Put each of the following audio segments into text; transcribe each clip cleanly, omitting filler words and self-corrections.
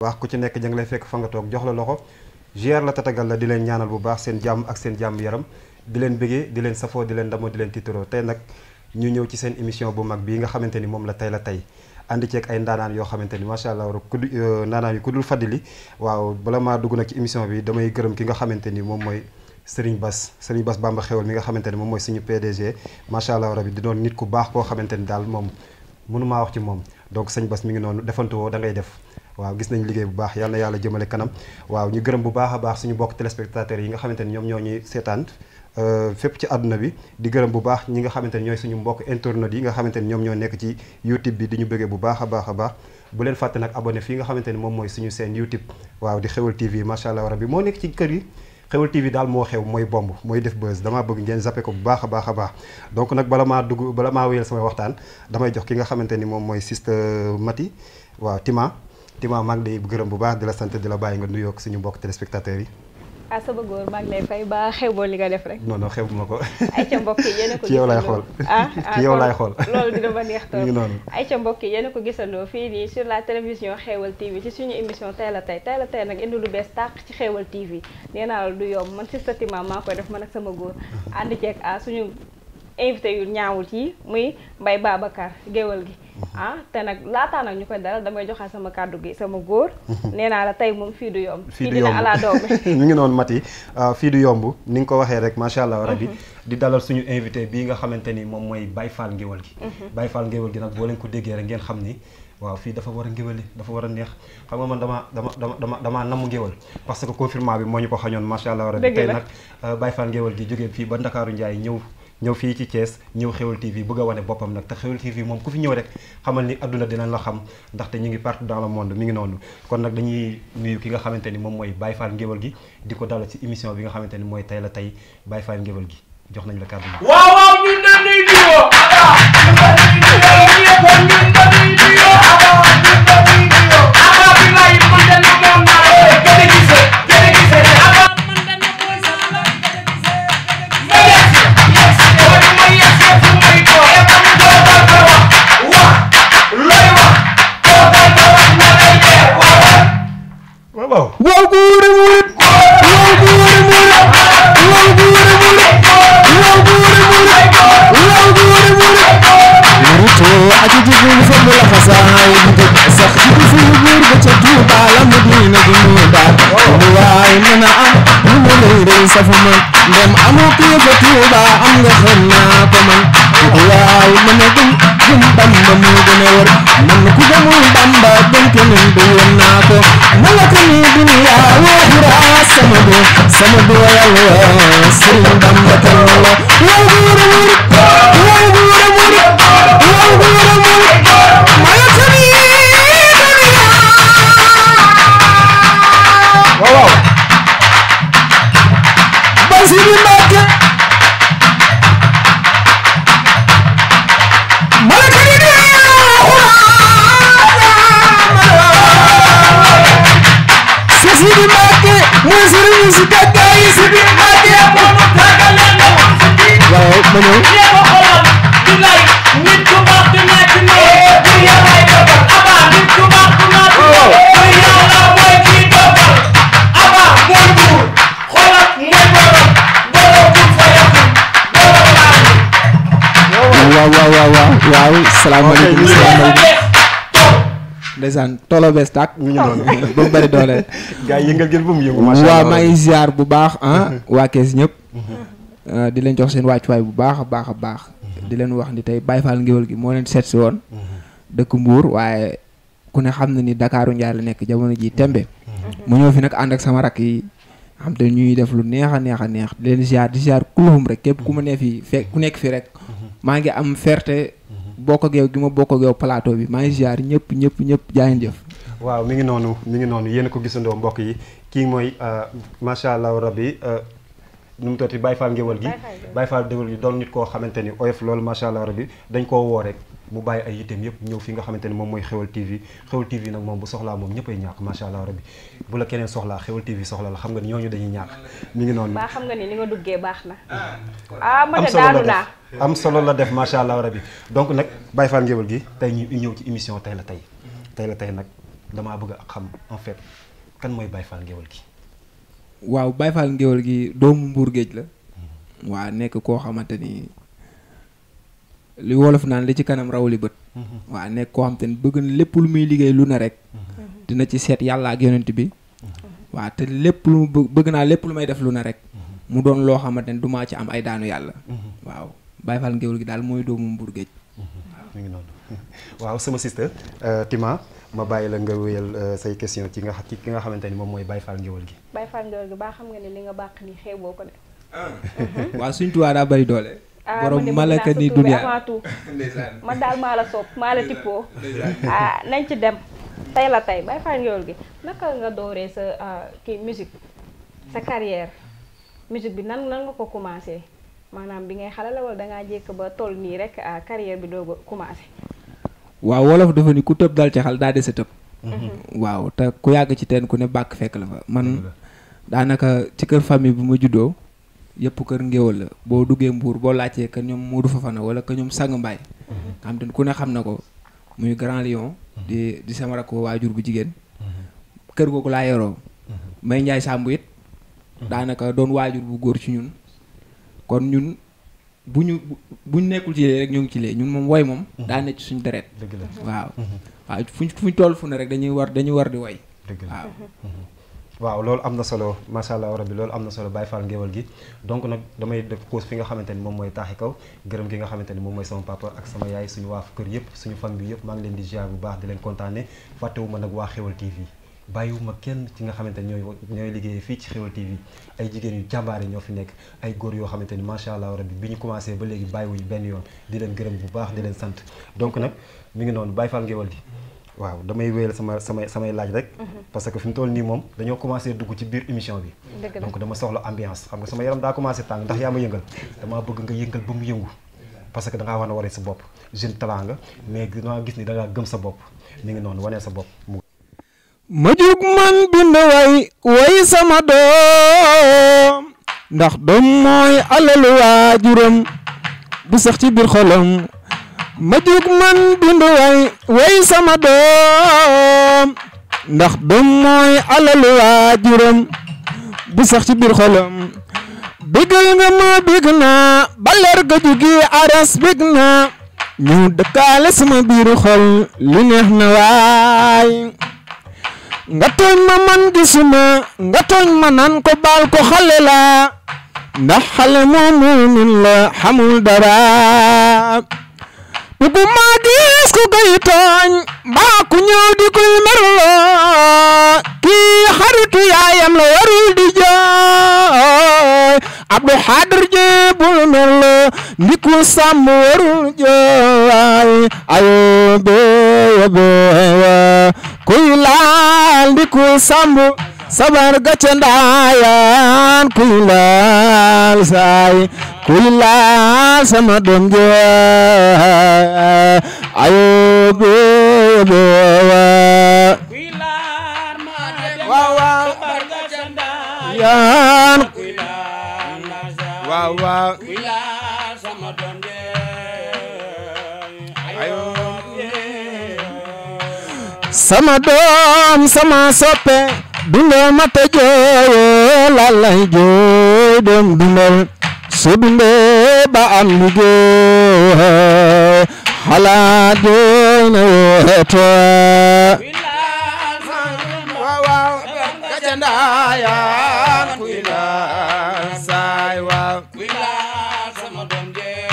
wax ku ci nekk jang lay fekk fa nga toog jox la loxo ziar la tatagal la di leen ñaanal bu baax seen jàmm ak seen jàmm yaram di leen bëggee di leen safoo di leen damoo di leen tiitaroo tey nag ñu ñëw ci seen émission bu mag bii nga xamante ni moom la tey àndi ceeg ay ndaanaan yoo xamante ni macha allah ku ndaanaan yi ku dul fadili waaw bala maa dugg nag ci émission bi damay gërëm ki nga xamante ni moom mooy Serigne Bass Bamba Xewal mi nga xamante ni moom mooy suñu PDG macha allah rabi di doon nit ku baax koo xamante ni daal moom mënumaa wax ci moom donc sëñ Bass mi ngi noonu defantu woo da ngay def waaw gis nañ liggéey bu baax yal na yàlla jëmale kanam waaw ñu gërëm bu baax a baax suñu bokk téléspectateurs yi nga xamante ni ñoom ñoo ñuy seetaan fépp ci àdduna bi di gërëm bu baax ñi nga xamante ni ñooy suñu mbokk internautes yi nga xamante ni ñoom ñoo nekk ci YouTube bi di ñu bëggee bu baax a baax a baax bu leen fàtte nag abonné fii nga xamante ni moom mooy suñu seen YouTube waaw di Xewal TV macha allah rabbi moo nekk ci kër yi Xewal TV daal moo xew mooy bomb mooy def buzz damaa bëgg ngeen zappé ko bu baax a baax a baax donc nag bala maa wéyal samay waxtaan damay jox ki nga xamante ni moom mooy Sister Mati waaw Tima maa ngi lay gërëm bu baax di la sant di la bàyyi nga nuyoo ak suñu mbokk téléspectateurs yi. sama góor maa ngi lay fay ba xew boo li nga def rek. non xew ma ko. ayca mbokk yi yéen a ko ci yow laay xool ci yow laay xool. loolu dina ma neex trop. mi ngi noonu. ayca mbokk yi yéen a ko gisandoo fii nii sur la télévision Xewal TV ci suñu émission tey la tey nag indi lu bees tàq ci Xewal TV nee naa la du yomb man Sister Tima maa koy def man ak sama góor ànd ceeg suñu invité yu ñaawul yi muy Mbaye Babacar géwal gi te nag laataa nag ñu koy dalal damay joxaat sama kàddu gi sama góor nee naa la tey moom fii du yomb fii dina ala doome ñu ngi noonu Mati fii du yomb ni nga ko waxee rek macha allah rabbi di dalal suñu invité bii nga xamante ni moom mooy Baye Fall ngéwal gi Baye Fall ngéwal gi nag boo leen ko déggee rek ngeen xam ni waaw fii dafa war a ngéwali dafa war a neex xam nga man damaa namm ngéwal parce que confinement bi moo ñu ko xañoon macha allah rabbi tey nag Baye Fall ngéwal gi jógee fii ba Ndakaaru Njaay ñëw fii ci Thiès ñëw Xewal TV bëgg a wane boppam nag te Xewal TV moom ku fi ñëw rek xamal ni adduna dinañ la xam ndaxte ñu ngi partout dans le monde mi ngi noonu kon nag dañuy nuyu ki nga xamante ni moom mooy Baye Fall ngéwal gi di ko dalal ci émission bi nga xamante ni mooy tey la tey Baye Fall ngéwal gi jox nañ la kàddu gi. waaw ñun dañuy diwoo. safuma ndem amoo kii fa Tuuba am nga xam naa ko man waaw mën a gëm Bamba moo gën a wër man ku gëmul Bamba gëm keneen du woon naa ko malaka ni dunya waxura sama do yàlla Sëriñ Bamba kan la waaw buur malaka ni dunya waaw Sidi Mbacke malaka ni dunya Sidi Mbacke mooy sëriñ si tàggaay yi Sidi Mbacke waaw ma ñëw bilay nit ku baax du nekk nii du yàllaay dogal aba nit ku baax du nekk nii du yàlla mooy kii dogal aba mooy buur xoolal mooy borom waaw salaamaaleykum ndeysaan tolo bees tàkk mi ngi noonu ba mu bëri doole gars yi yëngal gën ba mu yëngu macha allah waaw maa ngi ziar bu baax waa Kees ñëpp di leen jox seen wàccuwaay bu baax a baax a baax di leen wax ni tey Baye Fall ngéwal gi moo leen seet si woon dëkk Mbuur waaye ku ne xam na ni Dakaaru Njaay la nekk jamono ji tembe mu ñëw fi nag ànd ak sama rakk yi xam te ñuy def lu neex a neex di leen ziar di ziar kulum rek képp ku ma ne fi fekk ku nekk fi rek maa ngi am fierté bokk ak yow gi ma bokk ak yow plateau bi maa ngi ziar ñëpp jaayen jëf waaw mi ngi noonu yéen a ko gisandoo mbokk yi kii mooy macha allah rabbi nu mu tooti Baye Fall ngéwal gi Baye Fall ngéwal gi doon nit koo xamante ni oyof loolu macha allah rabbi dañ koo woo rek mu bàyyi ay yitteem yëpp ñëw fi nga xamante ni moom mooy Xewal TV Xewal TV nag moom bu soxlaa moom ñëppay ñàkk macha allah rabbi bu la keneen soxlaa Xewal TV soxla la xam nga ni ñooñu dañuy ñàkk mi ngi noonu baa xam nga ni nga duggee baax na ma de daanu naa am solo la def macha allah rabbi donc nag Baye Fall ngéwal gi tey ñu ñëw ci émission tey la tey nag damaa bëgg a xam en fait kan mooy Baye Fall Ngéwél gi. waaw Baye Fall Ngéwél gi doomu Mbour géej la. waa nekk koo xamante ni li wolof naan li ci kanam raw li bët. waa nekk koo xamante ni bëgg na lépp lu muy liggéey lu ne rek. dina ci seet yàlla ak yonent bi. waa te lépp lu bëgg naa lépp lu may def lu ne rek. mu doon loo xamante ni du maa ci am ay daanu yàlla. waaw Baye Fall Ngéwél gi daal mooy doomu Mbour géej. mi ngi noonu waaw sama sister Tima ma bàyyi la nga wéyal say question ci ki nga xamante ni moom mooy Baye Fall Ngéwél gi. Baye Fall Ngéwél gi baa xam nga ne li nga bàq ni xeeboo ko de. waaw suñ tuwaa daa bari doole. borom malaka ni dunya man daal maa la sopp maa la tippoo. nañ ci dem tey la tey Baye Fall Ngéwél gi naka nga dooree sa kii musique sa carrière musique bi nan nga ko commencé maanaam bi ngay xale la wala dangaa jékk ba toll nii rek carrière bi doog a commencé. waaw wolof dafa ni ku tëb dal ci xal daa dese tëb. waaw te ku yàgg ci teen ku ne bàkk fekk la fa man daanaka ci kër famille bi ma juddoo yëpp kër ngéwél la boo duggee Mbour boo laajtee que ñoom Modou Fafana wala que ñoom Sang Mbaye nga xam te ku ne xam na ko muy Grand Lion di sama rakk waajur bu jigéen kër googu laa yoroo May Njaay Samb it daanaka doon waajur bu góor ci ñun kon ñun buñ nekkul ci lee rek ñu ngi ci lee ñun moom woy moom daa nekk ci suñu deret waaw waaw fuñ toll fu ne rek dañuy war di woy waaw waaw loolu am na solo macha allah rabbi loolu am na solo Baye Fall Ngéwél gi donc nag damay def pause fi nga xamante ni moom mooy taaxi kaw gërëm gi nga xamante ni moom mooy sama papa ak sama yaay suñu waa kër yëpp suñu famille bi yëpp maa ngi leen di ziar bu baax di leen kontaane fàttewuma nag waa Xéwal TV bàyyiwuma kenn ci nga xamante ni ñooy liggéeyee fii ci Xéwal TV ay jigéen yu jàmbaar yi ñoo fi nekk ay góor yoo xamante ni macha allah rabbi bi ñu commencé ba léegi bàyyiwuñu benn yoon di leen gërëm bu baax di leen sant donc nag mi ngi noonu Baye Fall Ngéwél gi waaw damay wéyal samay laaj rek parce que fi mu toll nii moom dañoo commencé dugg ci biir émission bi donc dama soxla ambiance xam nga sama yaram daa commencé tàng ndax yaa ma yëngal damaa bëgg nga yëngal ba mu yëngu parce que da ngaa war a waree sa bopp jeune talent nga mais dinaa gis ni da ngaa gëm sa bopp mi ngi noonu wanee sa bopp ma jug man bind way sama doom ndax doom mooy alalu waajuram bu sax ci biir xolam ma jug man bind way sama doom ndax doom mooy alalu waajuram bu sax ci biir xolam bégal nga ma bég naa ba leer ga jugi aras bég naa ñu dëkkaale sama biir xol li neex na waay nga tooñ ma man gisuma nga tooñ ma nan ko baal ko xale la ndax xale moom muumin la xamul dara bëgguma gis ku koy tooñ mbaa ku ñëw di koy merloo kii xaritu yaayam la warul di jooy Abdou Xaadir jebul merloo ndiku sàmm warul jooy ayo beewa kuy laal ndiku sàmm sabar gacce ndaayaan kuy laal saay kuy laal sama doom je ayo beewa kuy laal ma waaw sabar gacce ndaayaan kuy laal waaw kuy laal sama doom je ayo sama doom sama soppe dundal mata jooy lalay jooy doom dundal su dundee ba am liggéey xalaat jooy na weeto waaw gaca ndaayaan kuy laal saay waaw kuy laal sama doom jee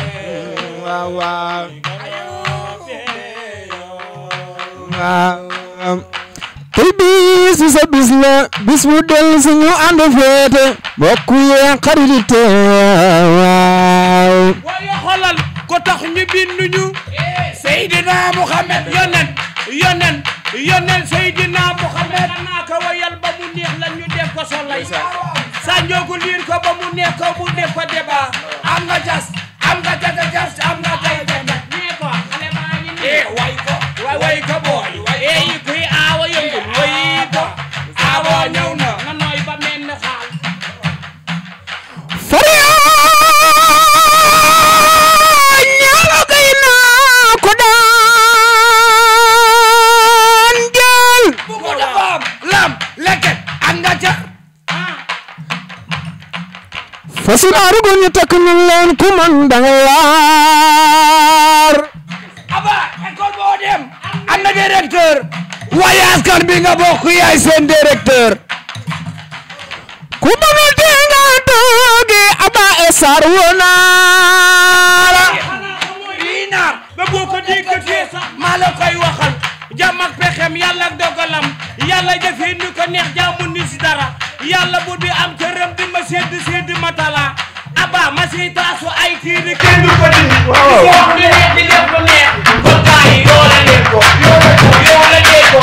waaw tey bis bi sa bis la bis bu del si ñu ànd féete bokk yee xarit waaw waaye xoolal ko tax ñu binduñu Seydina Muhammad yonen Seydina Muhammad naa ko wayal ba mu neex la ñu def ko solay sa njoogu liir ko ba mu neex ko mu def ko débat am nga jas am nga jaga jas am nga tay jaga nee ko xale baa ngi nii way ko booy yi kuy aawa yëngul way ko aawa ñëw na nga nooy ba mel ne xaal ñaalo gay naa ko daan jël leket am nga ca fasinaaru gu ñu takk ñu leen ku man da nga waar aba école boo dem am na directeur waaye askan bi nga bokk yaay seen directeur ku mënul te nga tooge aba esar wonaara lii naar ba boo ko déggatee maa la koy waxal jàmm ak pexem yàlla ak dogalam yàlla jëfee ni ko neex jaamu ni si dara yàlla bu bi am këram di ma sedd matala aba ma si taasu ay tiiri kenn du ko dindi waaw wax lu neex di def lu neex ba gaa yi yoole leen ko yoole leen ko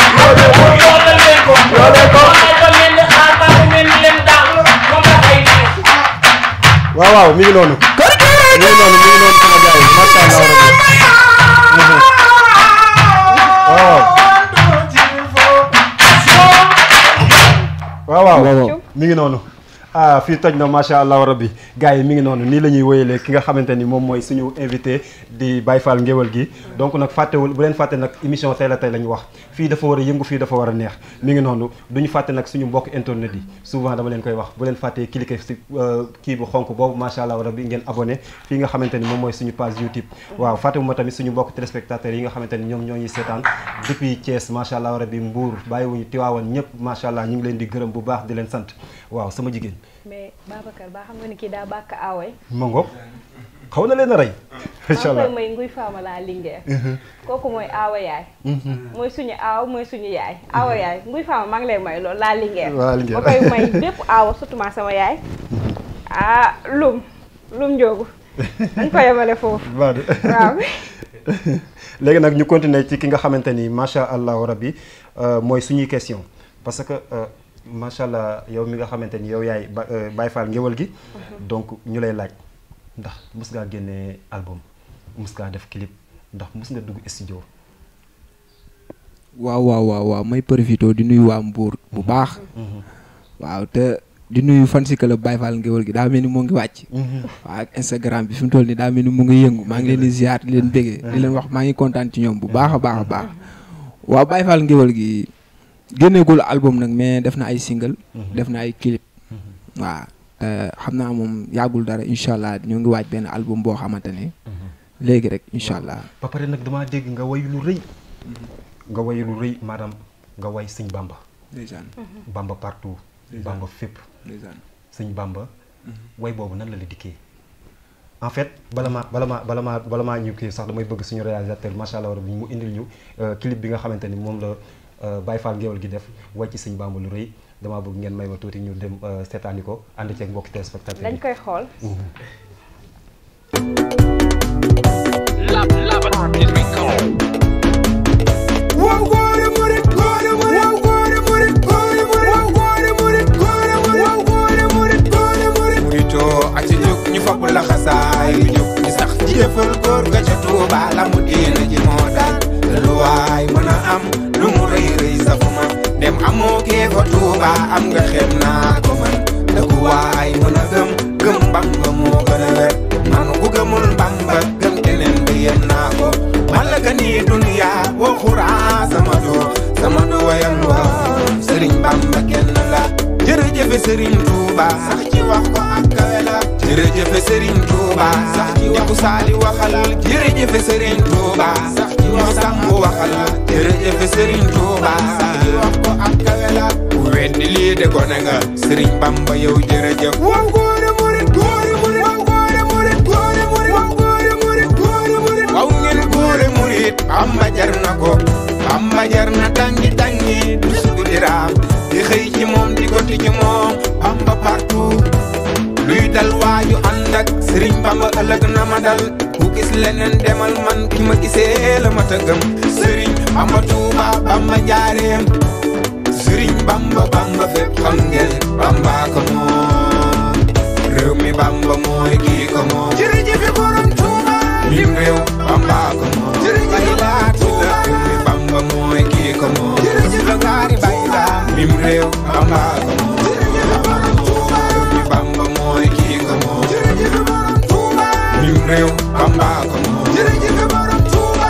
yoole leen ko ba mel ni xaar ba mel ni leen daal moom la ay waaw mi ngi noonu sama gars yi macha Allah waaw mi ngi noonu fii toj na macha allah rabbi gars yi mi ngi noonu nii la ñuy wéyalee ki nga xamante ni moom mooy suñu invité di Baye Fall ngéwal gi donc nag fàttewul bu leen fàtte nag émission tey la tey la ñu wax fii dafa war a yëngu fii dafa war a neex mi ngi noonu du ñu fàtte nag suñu mbokk internet yi souvent dama leen koy wax bu leen fàttee cliquer si kii bu xonk boobu macha allah rabbi ngeen abonné fii nga xamante ni moom mooy suñu page YouTube waaw fàttewu ma tamit suñu mbokk téléspectateurs yi nga xamante ni ñoom ñoo ñuy seetaan depuis Thiès macha allah rabbi Mbour bàyyiwuñu Tiwaawan ñëpp macha allah ñu ngi leen di gërëm bu baax di leen sant waaw sama jigéen mais Babacar ba xam nga ni kii daa bàkk aaway mango xaw na leen a rey incha allah maa koy may nguy faama laa lingeer kooku mooy aawa yaay mooy suñu aaw mooy suñu yaay aawa yaay nguy faama maa ngi lay may loolu laa lingeer ma koy may bépp aawa surtout ma sama yaay lum njoogu dañ ko yemale foofu waaw léegi nag ñu continuer ci ki nga xamante ni macha allahu rabbi mooy suñuy question parce que macha allah yow mi nga xamante ni yow yaay Baye Fall ngéwal gi donc ñu lay laaj ndax mus ngaa génnee album mus ngaa def clip ndax mus nga dugg studio. waaw may profité di nuyu waa Mbour bu baax waaw te di nuyu fan si club Baye Fall ngéwal gi daa mel ni mu ngi wàcc waaw ak Instagram bi fi mu toll nii daa mel ni mu ngi yëngu maa ngi leen di ziar di leen béggee di leen wax maa ngi kontaan ci ñoom bu baax a baax a baax waaw Baye Fall ngéwal gi génneegul album nag mais def na ay single def na ay clip waaw xam naa moom yàggul dara incha allah ñoo ngi waaj benn album boo xamante ne léegi rek incha allah ba pare nag damaa dégg nga way lu rëy maanaam nga way sëñ Bamba ndeysaan Bamba partout Bamba fépp ndeysaan sëñ Bamba way boobu nan la la dikkee en fait bala maa ñu kii sax damay bëgg suñu réalisateur macha allah rabbi mu indil ñu clip bi nga xamante ni moom la Baye Fall ngéwal gi def way ci sëñ Bamba lu rëy damaa bëgg ngeen may ma tuuti ñu dem seetaani ko ànd ceeg mbokki téléspectateur dañ koy xool muritoo aci jóg ñu fopp la xasaay lu jóg ñu sax ci jëfal góor ga ca Tuuba la mu diina ji moo daan lu waay mën a am lu mu rëy rëy safuma dem amoo kee fa Tuuba am nga xem naa ko man dëggu waay mën a gëm Bamba moo gën a wér man ku gëmul Bamba gëm keneen bi yem naa ko man la gën yi duniya boo xuraa sama doo wayal waa Sëriñ Bamba kenn la jërëjëf Sëriñ Tuuba sax ci wax ko ak kawe la jërëjëf Sëriñ Tuuba sax ci waxu saali waxal jërëjëf Sëriñ Tuuba sax ci wax Sambu waxal jërëjëf Sëriñ Tuuba sax ci wax ko ak kawe la ku weddi lii de gone nga Sëriñ Bamba yow jërëjëf waaw góore murit góore murit waaw góore murit góore murit waaw góore murit góore murit waaw ngeen góore murit Bamba jar na ko Bamba jar na dangi du sugu diraam di xëy ci moom di goti ci moom Bamba partout luy dal waaju ànd ak Sëriñ Bamba ëllëg na ma dal ku gis leneen demal man ki ma gisee la ma tëggam Sëriñ Bamba Tuuba Bamba njaareem Sëriñ Bamba fépp xam ngeen Bamba ko moom réew mi Bamba mooy kii ko moom jërëjëf borom Tuuba lim réew Bamba ko moom jërëjëf Tuuba réew mi Bamba mooy kii ko moom jërëjëf la gaari bay daam lim réew Bamba ko moom jërëjëf borom Tuuba réew mi Bamba mooy kii ko moom jërëjëf borom Tuuba lim réew Bamba ko moom jërëjëf borom Tuuba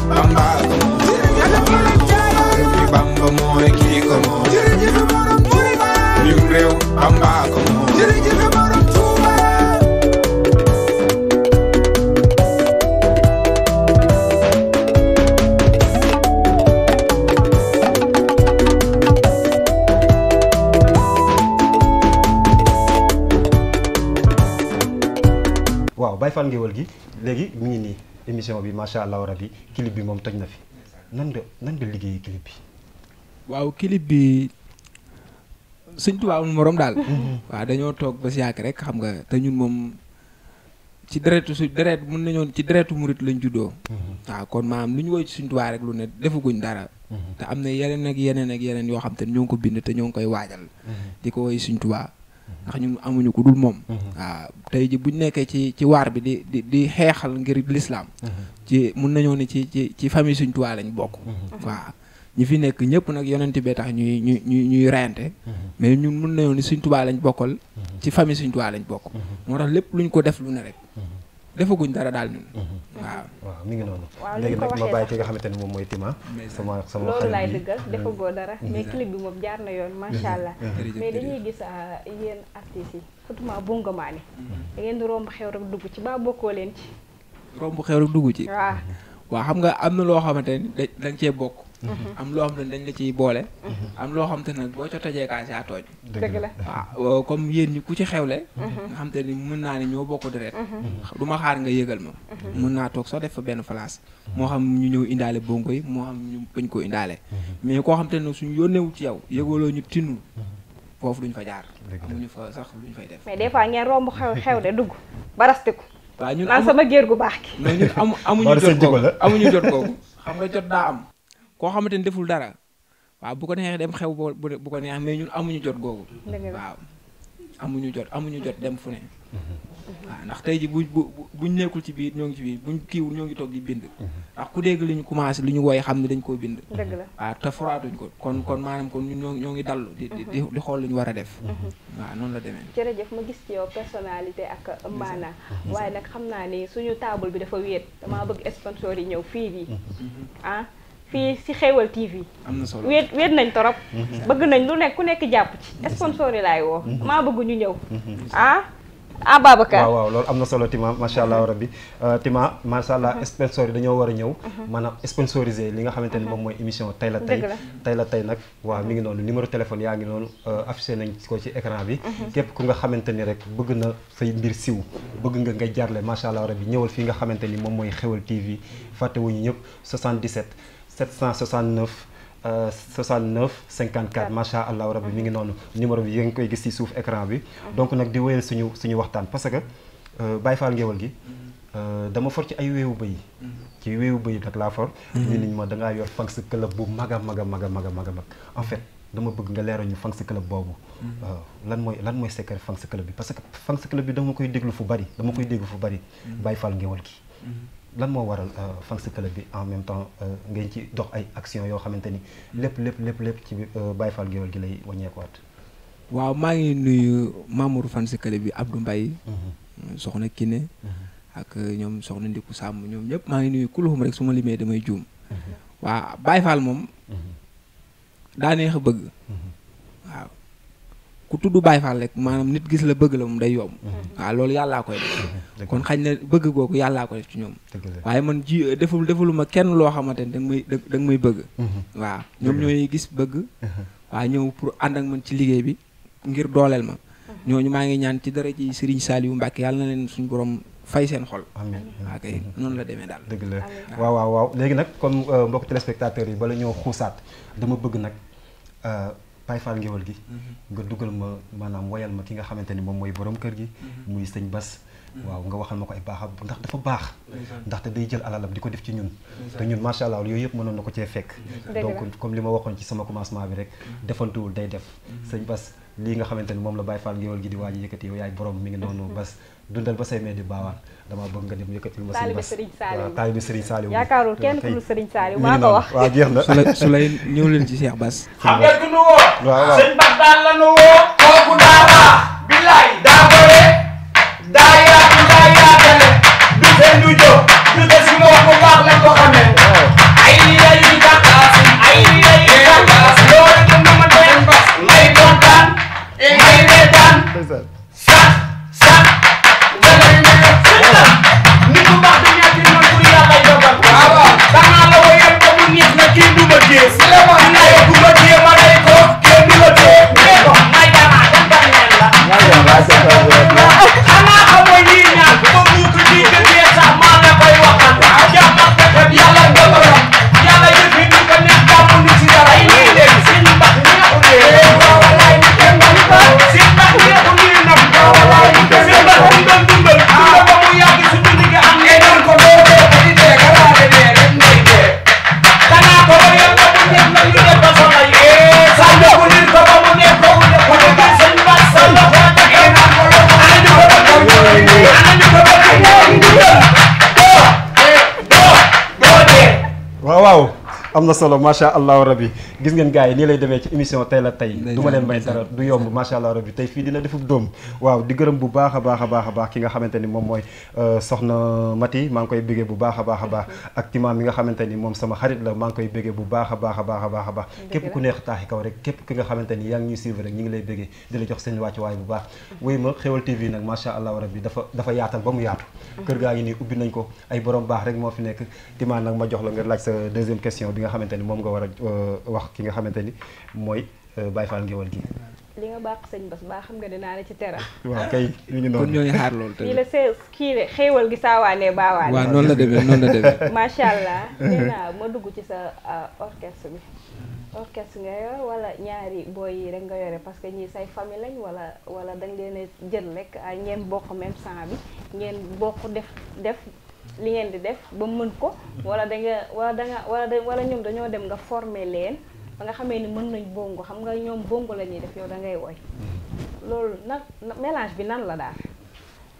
Bamba ko moom fi Bamba mooy kii ko moom ñum réew Bamba ko moom waaw Baye Fall Ngéwël gi léegi mu ngi nii émission bi macha allah rabi clip bi moom toj na fi nan nga liggéeyee clip bi. waaw clip bi Sëñ Tuubaa amul morom daal. waaw dañoo toog ba si yàgg rek xam nga te ñun moom ci deretu mën nañoo ci deretu murit lañ juddoo. waaw kon maanaam lu ñu woy ci Sëñ Tuubaa rek lu ne defaguñ dara. te am na yeneen ak yeneen yoo xam te ñoo ngi ko bind te ñoo ngi koy waajal. di ko woy Sëñ Tuubaa ndax ñun amuñu ko dul moom. waaw tey ji buñ nekkee ci waar bi di xeexal ngir lislaam ci mun nañoo ne ci famille Sëñ Tuubaa lañ bokk. waaw ñi fi nekk ñëpp nag yonent bee tax ñuy reyante. mais ñun mun nañoo ne Sëñ Tuubaa lañ bokkal ci famille Sëñ Tuubaa lañ bokk. moo tax lépp luñ ko def lu ne rek defaguñ dara daal ñun. waaw mi ngi noonu. waaw léegi nag ma bàyyi ki nga xamante ne moom mooy Tima. sama loolu laay dëggal defagoo dara mais clip bi moom jaar na yoon macha allah. mais dañuy gis yéen artistes yi surtout Bongo Mané da ngeen di romb xew rek dugg ci ba bokkoo leen ci. romb xew rek dugg ci. waaw xam nga am na loo xamante ni dañ cee bokk. am loo xamante ni dañ la ciy boole. am loo xamante ne nag boo ca tojee kaas yaa tooj. dëgg la waaw comme yéen ñi ku ci xewle. nga xam te ni mën naa ne ñoo bokk deret. du ma xaar nga yëgal ma. mën naa toog soo def fa benn place. moo xam ñu ñëw indaale bongo yi moo xam ñu bañ koo indaale. mais koo xam te ne suñu yónneewul ci yow yëgaloo ñu tinul foofu duñ fa jaar. amuñu fa sax luñ fay def. mais des fois ngeen romb xew de dugg barastiku. waaw ñun naan sama géer gu baax gi. mais ñun amuñu jot googu xam nga jot daa am koo xamante ni deful dara waaw bu ko neexee dem xew bu ko neex mais ñun amuñu jot googu. waaw amuñu jot dem fu ne. waaw ndax tey ji buñ nekkul ci biir ñoo ngi ci biir buñ kiiwul ñoo ngi toog di bind. ndax ku dégg li ñu commencé li ñu wooye xam ne dañ koo bind. dëgg la waaw te foraatuñ ko kon maanaam kon ñun ñoo ngi dallu di xool li ñu war a def. waaw noonu la demee. jërëjëf ma gis ci yow personnalité ak maana waaye nag xam naa ni suñu table bi dafa wéet damaa bëgg sponsor yi ñëw fii nii fii si Xéwal TV. am na solo wéet nañ torop bëgg nañ lu nekk ku nekk jàpp ci sponsor yi laay woo maa bëgg ñu ñëw Babacar waaw loolu am na solo Tima macha allah rabbi Tima macha allah sponsor yi dañoo war a ñëw maanaam sponsoriser li nga xamante ni moom mooy émission tey la tey nag waaw mi ngi noonu numéro téléphone yaa ngi noonu affiché nañ ko ci écran bi képp ku nga xamante ni rek bëgg na say mbir siw bëgg nga ngay jaarle macha allah rabbi ñëwal fii nga xamante ni moom mooy Xéwal TV fàttewuñu ñëpp 77 769 69 54 macha allah rabbi mi ngi noonu numéro bi yéen ngi koy gis ci suuf écran bi donc nag di wéyal suñu waxtaan parce que Baye Fall Ngéwël gi dama for ci ay weewu bëy ci weewu bëy nag laa for ñu niñ ma dangaa yor fans club bu mag a mag en fait dama bëgg nga leeral ñu fans club boobu lan mooy secret fans club bi parce que fans club bi dama koy déglu fu bari Baye Fall Ngéwël gi lan moo waral fans club bi en même temps ngeen ci dox ay action yoo xamante ni lépp ci Baye Fall Ngéwël gi lay wàññeekuwaat. waaw maa ngi nuyu membre fans club bi Abdou Mbaye soxna Kiné ak ñoom soxna Ndiku Sàmm ñoom ñëpp maa ngi nuyu kuluxum rek su ma limee damay juum. waaw Baye Fall moom daa neex a bëgg. waaw ku tudd Baye Fall rek maanaam nit gis la bëgg la moom day yomb. waaw loolu yàllaa koy def. kon xañ na bëgg googu yàllaa ko def ci ñoom. waaye man defuluma kenn loo xamante ne danga may bëgg. waaw ñoom ñooy gis bëgg. waaw ñëw pour ànd ak man ci liggéey bi ngir dooleel ma. ñooñu maa ngi ñaan ci dara ci Serigne Saliou Mbacke yàlla na leen suñu borom fay seen xol. amiin waaw kay noonu la demee daal. dëgg la waaw léegi nag comme mbokk téléspectateurs yi bala ñoo xuusaat dama bëgg nag. Baye Fall Ngéwël gi nga dugal ma maanaam woyal ma ki nga xamante ni moom mooy borom kër gi muy sëñ Bass waaw nga waxal ma ko ay baaxam ndax dafa baax ndaxte day jël alalam di ko def ci ñun te ñun macha allah yooyu yëpp mënoon na ko cee fekk donc comme li ma waxoon ci sama commencement bi rek defantuwul day def sëñ Bass lii nga xamante ni moom la Baye Fall Ngéwël gi di waaj yëkkati yow yaay borom mi ngi noonu Bass dundal ba say mee di baawaan damaa bëgg nga dem yëkkatil ma sëñ Bass taalibe Serigne Saliou yaakaarul kenn ku dul Serigne Saliou maa ko wax waaw jeex na su lay ñëw leen ci Cheikh Bass xam nga ku nu woo waaw sëñ Bass daal la nu woo kooku daa baax billaay daa bëre daa yaatu daa yaatale du seen du jóg bi de si moom bu baax lañ ko xamee ay ay bakaas ay bakaas loolu dem na ma doy may kontaan ngay reetaan sax nit ku baax du ñàkk noonu pour yàlla dogal danaa la woyal ba mu neex na kii du ma gis dinaa yokku ma téye ma lay ko kii du ma téye mais bon may danaa dem ba neen la xanaa xamoo ñii ñaar ba mu ko di dëggee sax maa la koy waxal jàmm ak pexe yàlla dogalam yàlla yëf yi du ko neex jàmm ni si dara yi nii leen seen mbax neexu leen walaay ni kenn bañ ko seen mbax neexu nii nag walaay ni kenn seen mbax ñu doon dundal dundal ba mu yàgg suñu liggéey am ngay doon ko doo dee ko di dee garaade dee rek ngay dee danaa ko woyal ba mu neex na ñu def ba soxla yi sa ndogu lir ko ba mu neex ko ko def seen mbax sa loxo tegee naa ko loxo ana ñu ko bëgg ana ñu ko bëgg doo dee waaw waaw am na solo macha allahu rabi gis ngeen gars yi nii lay demee ci émission tey la tey du ma leen may dara du yomb macha allah rabi tey fii dina defub doom waaw di gërëm bu baax a baax a baax a baax ki nga xamante ni moom mooy soxna Mati maa ngi koy béggee bu baax a baax a baax ak Tima mi nga xamante ni moom sama xarit la maa ngi koy béggee bu baax a baax a baax a baax a baax képp ku neex taaxi kaw rek képp ki nga xamante ni yaa ngi ñuy suivre rek ñu ngi lay béggee di la jox seen wàccuwaay bu baax wéy ma Xéwal TV nag macha allahu rabi dafa yaatal ba mu yaatu kër gaa ngi nii ubbi nañ ko ay borom baax rek moo fi nekk Tima nag ma jox la nga laaj sa deuxième question bi nga xamante ni moom nga war a wax ki nga xamante ni mooy Baye Fall Ngéwal gi li nga baax sëñ Bass baa xam nga dinaa la ci teral waaw kay ñu ngi kon noonu ñoo ngi xaar loolu kii la kii de xéewal gi saawaane baawaane waaw noonu la demee macha allah nee naa ma dugg ci sa orchestre bi orchestre nga yor wala ñaari booy yi rek nga yore parce que ñii say famille lañ wala da nga leen a jël rek ngeen bokk même sang bi ngeen bokk def li ngeen di def ba mën ko wala wala ñoom dañoo dem nga former leen ba nga xamee ni mën nañ bongo xam nga ñoom bongo la ñuy def yow da ngay woy loolu nag mélange bi nan la daal.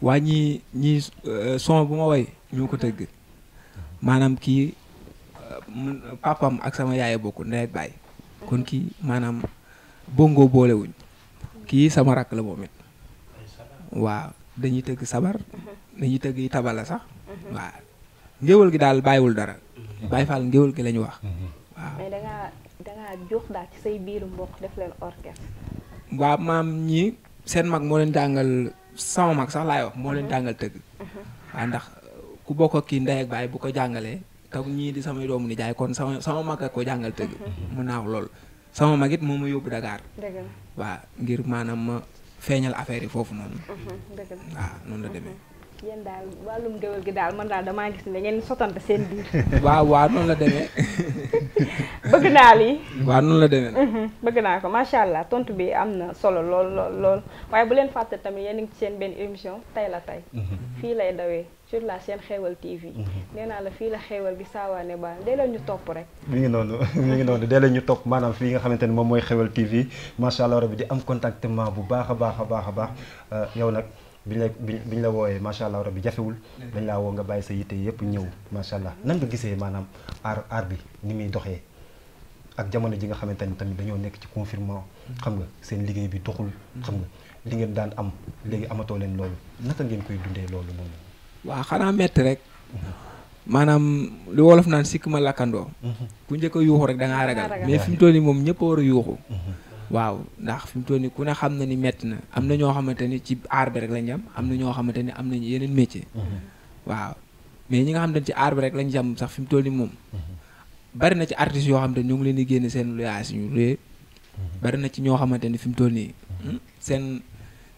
waa ñii son bu ma woy ñoo ko tëgg maanaam kii papam ak sama yaay bokk ndey ak baay kon kii maanaam bongo boolewuñ kii sama rakk la moom it waaw dañuy tëgg sabar dañuy tëgg yi tabala sax waaw ngéwal gi daal bàyyiwul dara Baye Fall ngéwal gi la ñu wax waaw. mais dangaa jox daal ci say biiru mbokk def leen orchestre. waaw maam ñii seen mag moo leen jàngal sama mag sax laay wax moo leen jàngal tëgg waaw ndax ku bokk ak kii ndey ak baay bu ko jàngalee te ñii di samay doomu nijaay kon sama mag ak ko jàngal tëgg mën naa wax loolu sama mag it moo ma yóbbu Dakar waaw ngir maanaam ma feeñal affaire yi foofu noonu waaw noonu la demee yéen daal wàllum géwél gi daal man daal damaa gis ne ngeen sotante seen biir waaw noonu la demee bëgg naa lii waaw noonu la demee bëgg naa ko macha allah tontu bi am na solo lool waaye bu leen fàtte tamit yéen a ngi ci seen benn émission tey la tey fii lay dawee sur la chaîne Xéwal TV nee naa la fii la xéwal gi saawaane ba dee leen ñu topp rek mi ngi noonu dee leen ñu topp maanaam fii nga xamante ni moom mooy Xéwal TV macha allah rabbi di am contactement bu baax a baax yow nag biñ la wooyee macha allah rabbi jafewul dañ laa woo nga bàyyi sa yitte yëpp ñëw macha allah nan nga gisee maanaam aar bi ni muy doxee ak jamono ji nga xamante ni tamit dañoo nekk ci confinement xam nga seen liggéey bi doxul xam nga li ngeen daan am léegi amatoo leen loolu naka ngeen koy dundee loolu noonu. waaw xanaa metti rek maanaam li wolof naan sikk ma lakkandoo ku njëkk a yuuxu rek da ngaa ragal mais fi mu toll nii moom ñëpp a war a yuuxu waaw ndax fi mu toll nii ku ne xam na ni metti na am na ñoo xamante ni ci aar bi rek lañ jam am na ñoo xamante ni am nañu yeneen métier waaw mais ñi nga xam ne ci aar bi rek lañ jam sax fi mu toll nii moom bari na ci artistes yoo xamante ni ñoo ngi leen di génne seen luyaas ñu luyee bari na ci ñoo xamante ni fi mu toll nii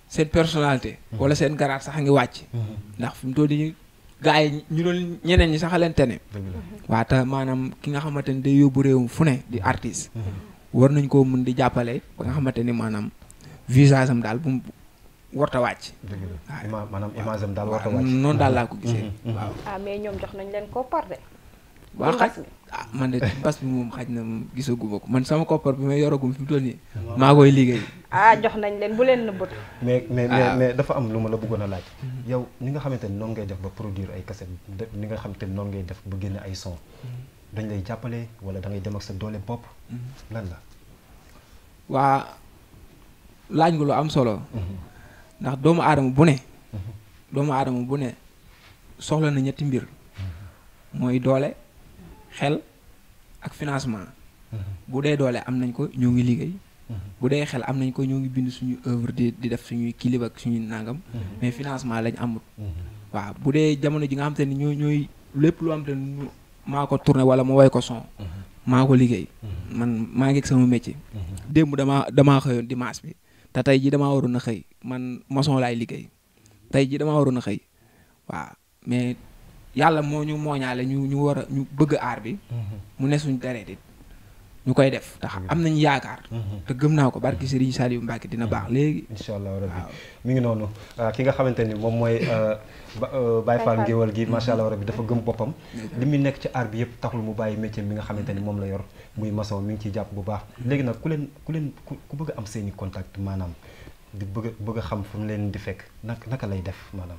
seen personnalité wala seen garaat sax a ngi wàcc ndax fi mu toll nii gars yi ñu doon ñeneen ñi sax a leen tene waaw te maanaam ki nga xamante ni day yóbbu réewum fu ne di artiste war nañ koo mun di jàppale ba nga xamante ni maanaam visage am daal bu mu warta wàcc waaw maanaam image am daal warta wàcc noonu daal laa ko gisee waaw mais ñoom jox nañ leen koppar de waaw man de mbas bi moom xaj na moom gisaguma ko man sama koppar bi may yoragum fi mu toll nii maa koy liggéey jox nañ leen bu leen nëbbatu mais dafa am lu ma la bëggoon a laaj yow ni nga xamante ni noonu ngay def ba produire ay cassette ni nga xamante ni noonu ngay def ba génne ay son dañ lay jàppale wala da ngay dem ak sa doole bopp lan la waa laaj nga lu am solo ndax doomu aadama bu ne soxla na ñetti mbir mooy doole xel ak financement bu dee doole am nañ ko ñoo ngi liggéey bu dee xel am nañ ko ñoo ngi bind suñu œuvre di def suñuy clip ak suñuy nangam mais financement lañ amut waaw bu dee jamono ji nga xam te ni ñooy lépp lu am te maa ko tourné wala ma woy ko son maa ko liggéey man maa ngi ak sama métier démb damaa xëyoon dimanche bi te tey ji damaa waroon a xëy man maçon laay liggéey tey ji damaa waroon a xëy waaw mais yàlla moo ñu mooñaale ñu war a ñu bëgg aar bi mu ne suñ deret it ñu koy def tax am nañu yaakaar te gëm naa ko barki Serigne Saliou Mbacke dina baax léegi incha allah rabbi mi ngi noonu ki nga xamante ni moom mooy Baye Fall ngéwal gi macha allah rabbi dafa gëm boppam li muy nekk ci aar bi yëpp taxul mu bàyyi métier mi nga xamante ni moom la yor muy maçon mi ngi ciy jàpp bu baax léegi nag ku bëgg am seeni contact maanaam di bëgg a xam fu mu leen di fekk naka lay def maanaam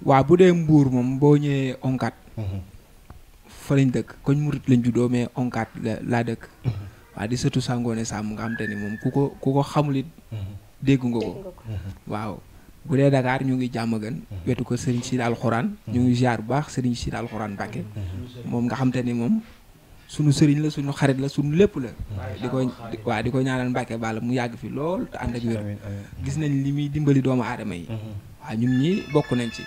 waaw bu dee Mbour moom boo ñëwee onkat fa lañ dëkk koñ murit lañ juddoo mais onkat laa dëkk waaw di sëtu Sangoone Samb nga xam te ni moom ku ko xamulit dégg nga ko waaw bu dee Dakar ñu ngi jàmm gën wetu ko Serigne Sidi Alxuraan ñu ngi ziar bu baax Serigne Sidi Alxuraan Mbàkke moom nga xam te ni moom suñu sëriñ la suñu xarit la suñu lépp la di ko ñaanal Mbàkke Balla mu yàgg fi lool te ànd ak wér gis nañ li muy dimbali doomu aadama yi waaw ñun ñi bokk nañ ci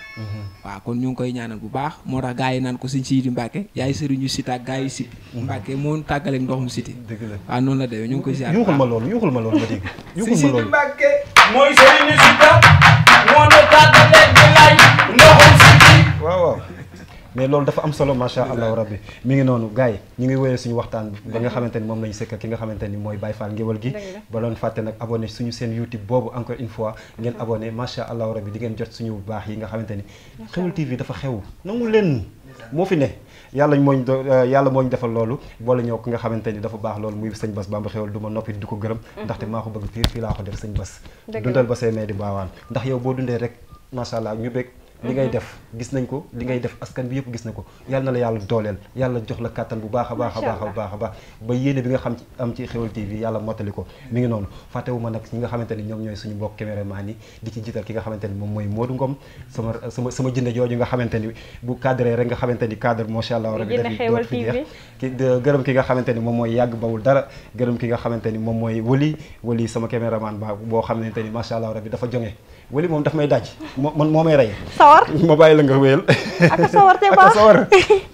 waaw kon ñu ngi koy ñaanal bu baax moo tax gars yi naan ko Sëñ Sidi Mbàkke yaay sëriñu site ak gars yi site Mbàkke moo tàggaleeg ndox mu site waaw noonu la demee ñu ngi koy ziar yuuxul ma loolu ma dégg Sëñ Sidi Mbàkke mooy sëriñu site moo nu tàggaleeg bi lay ndoxum site waaw mais loolu dafa am solo macha allahu rabbi mi ngi noonu gars yi ñu ngi wéyee suñu waxtaan ba nga xamante ni moom lañu sëkk ki nga xamante ni mooy Baye Fall ngéwal gi ba loon fàtte nag abonné suñu seen YouTube boobu encore une fois ngeen abonné macha allahu rabbi di ngeen jot suñu baax yi nga xamante ni Xeweul TV dafa xew nangu leen moo fi ne yàlla moo ñu defal loolu boole ñëw ki nga xamante ni dafa baax loolu muy sëñ Bass Bamba Xeweul du ma noppi di ko gërëm ndaxte maa ko bëgg fii laa ko def sëñ Bass dundal ba say mee di baawaan ndax yow boo dundee rek macha allah ñu bëgg li ngay def gis nañ ko li ngay def askan bi yëpp gis na ko yàlla na la yàlla dooleel yàlla jox la kàttan bu baax a baax a baax a baax a baax ba yéene bi nga xam ci am ci Xeweul TV yàlla mottali ko mi ngi noonu fàttewuma nag ñi nga xamante ni ñoom ñooy suñu mbokk caméraman yi di ci jiital ki nga xamante ni moom mooy Modou Ngom sama jënde jooju nga xamante ni bu cadré rek nga xamante ni cadre macha allah rabbi dafi doot fi jeex gërëm ki nga xamante ni moom mooy yàgg bawul dara gërëm ki nga xamante ni moom mooy wali sama caméraman ba boo xamante ni macha allah rabbi dafa jonge wali moom daf may daj moo may rey sawar ma bàyyi la nga wéyal ak sawar te baax sawar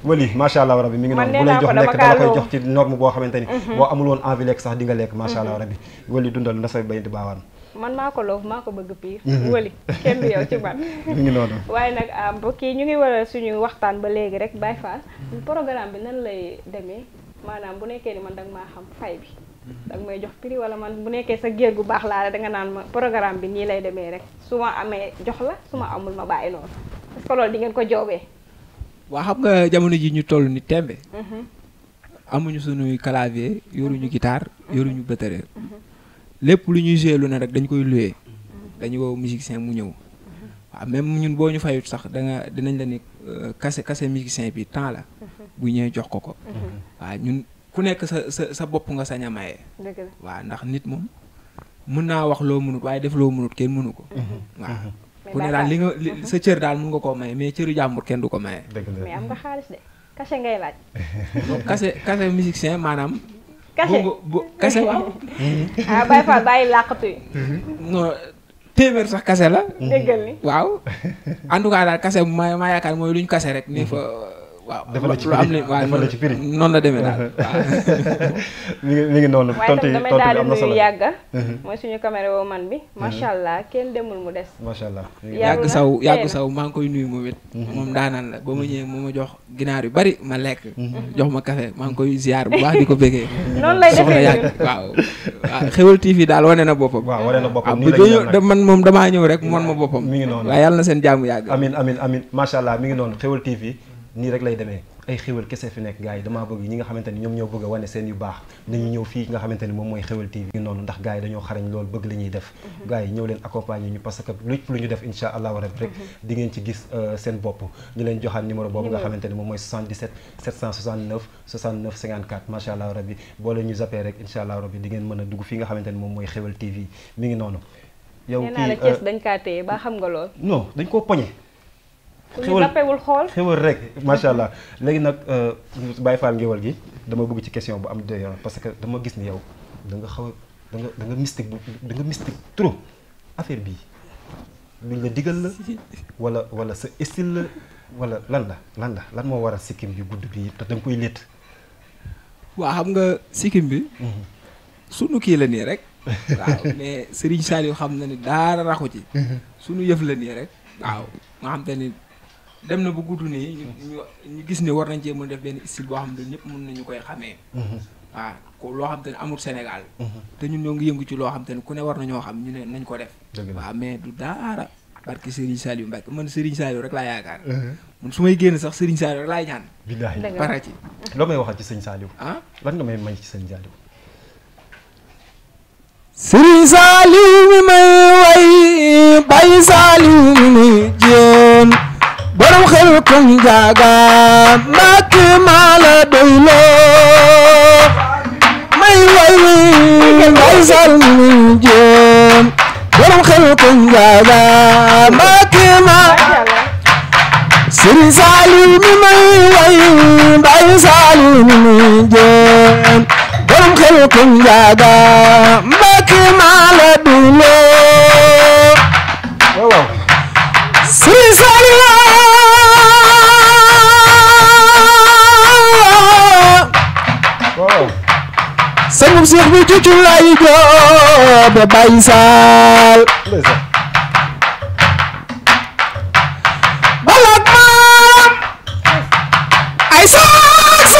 wali macha allah rabbi mi ngi noonu bu lay jox lekk dala koy jox ci norme boo xamante ni boo amul woon envie lekk sax di nga lekk macha allah rabbi wali dundal na say baynti baawaan man maa ko loof maa ko bëgg piir wali kenn du yow ci man mi ngi noonu waaye nag mbokk yi ñu ngi war a suñu waxtaan ba léegi rek Baye Fall programme bi nan lay demee maanaam bu nekkee ni man danga maa xam fay bi danga may jox prix wala man bu nekkee sa géer gu baax laa la danga naan ma programme bi nii lay demee rek su ma amee jox la su ma amul ma bàyyi noonu est-ce que loolu di ngeen ko joobee waa xam nga jamono ji ñu toll ni tembe amuñu suñuy clavier yoruñu guitare yoruñu batterie lépp lu ñuy jouer lu ne rek dañ koy louer dañu woo musicien mu ñëw waaw même ñun boo ñu fayut sax dinañ la ni kase musicien bi temps la bu ñëwee jox ko waaw ñun ku nekk sa bopp nga sañ a maye waaw ndax nit moom mën naa wax loo mënut waaye def loo mënut kenn mënu ko waaw ku ne daal li nga sa cër daal mën nga koo maye mais cëru jàmbur kenn du ko maye mais am nga xaalis de cachet ngay laaj cachet musicien maanaam cachet waaw Baye Fall bàyyi làqatu yi non téeméer sax cachet la déggal ni waaw en tout cas daal cachet ma yaakaar mooy lu ñu cachet rek ni fa waaw defal la ci prix noonu la demee daal mi ngi noonu tontu yi damay daal di nuyu yàgga mooy suñu caméra man bi macha allah kenn demul mu des macha allah yàgg saw maa ngi koy nuyu moom it moom daanaan la ba ma ñëwee moo ma jox ginaar yu bari ma lekk jox ma café maa ngi koy ziar bu baax di ko bëggee noonu lay defee yàgg waaw Xeweul TV daal wane na boppam waaw wane na boppam man moom damaa ñëw rek mon ma boppam mi ngi noonu waaye yàlla na seen jàmm yàgg amin macha allah mi ngi noonu Xeweul TV nii rek lay demee ay xéwal kese fi nekk gars yi damaa bëgg ñi nga xamante ni ñoom ñoo bëgg a wane seen yu baax nañu ñëw fii nga xamante ni moom mooy Xeweul TV noonu ndax gars yi dañoo xarañ loolu bëgg li ñuy def gars yi ñëw leen accompagner ñu parce que lépp lu ñu def insha allahu rabbi rek di ngeen ci gis seen bopp ñu leen joxaat numéro boobu nga xamante ni moom mooy 77 769 69 54 macha allah rabbi boo leen ñu zappee rek insha allahu rabbi di ngeen mën a dugg fii nga xamante ni moom mooy Xeweul TV mi ngi noonu yow nee naa la Thiès dañ kaa téye ba xam nga lool non dañ koo poñe ñu jàppewul xool xewal rek macha allah léegi nag Baye Fall ngéwal gi dama bëgg ci question bu am doy parce que dama gis ni yow da nga xaw a da nga mystique da nga mystique trop affaire bii luñ la digal la wala sa style la wala lan moo waral sikkim yu gudd bi te da nga koy létt. waa xam nga sikkim bi sunu kii la nii rek waaw mais Serigne Saliou xam na ni daara raxu ci sunu yëf la nii rek waaw nga xam te ni dem na bu gudd nii ñu gis ni war nañ cee mën def benn style boo xam ne ñëpp mën nañu koy xamee waaw ko loo xam te ne amul Sénégal te ñun ñoo ngi yëngu ci loo xam te ne ku ne war nañoo xam ñu ne nañ ko def waaw mais du daara barke Serigne Saliou Mbacke man Serigne Saliou rek laa yaakaar man su may génn sax Serigne Saliou rek laay ñaan billaahi para ci loo may waxal ci sëñ Saliou ah lan nga may mañ ci sëñ Saliou Serigne Saliou mi may way Baye Saliou mi may jéem borom xel kom jaaga Mbacke maa la doyloo may way Baye Saliou mi may jéem borom xel kom jaaga Mbacke maa Serigne Saliou mi may way Baye Saliou mi may jéem borom xel kom jaaga Mbacke maa la doyloo waaw Serigne Saliou waaw sangum Seex bi cucu lay joobe Baye Sall balak maam ay Sadio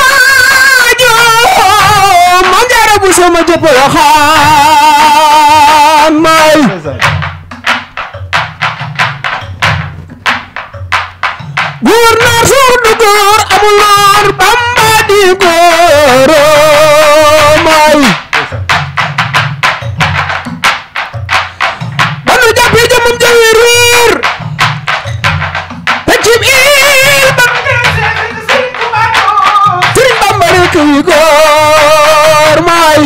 ma jaara bu sama jëpp waxaan may gouverneur suur du góor amul noor Bamba di góor may ba nu jàppee jëmum jëwi riir te cib il ba Sëriñ Bamba rek wi góor may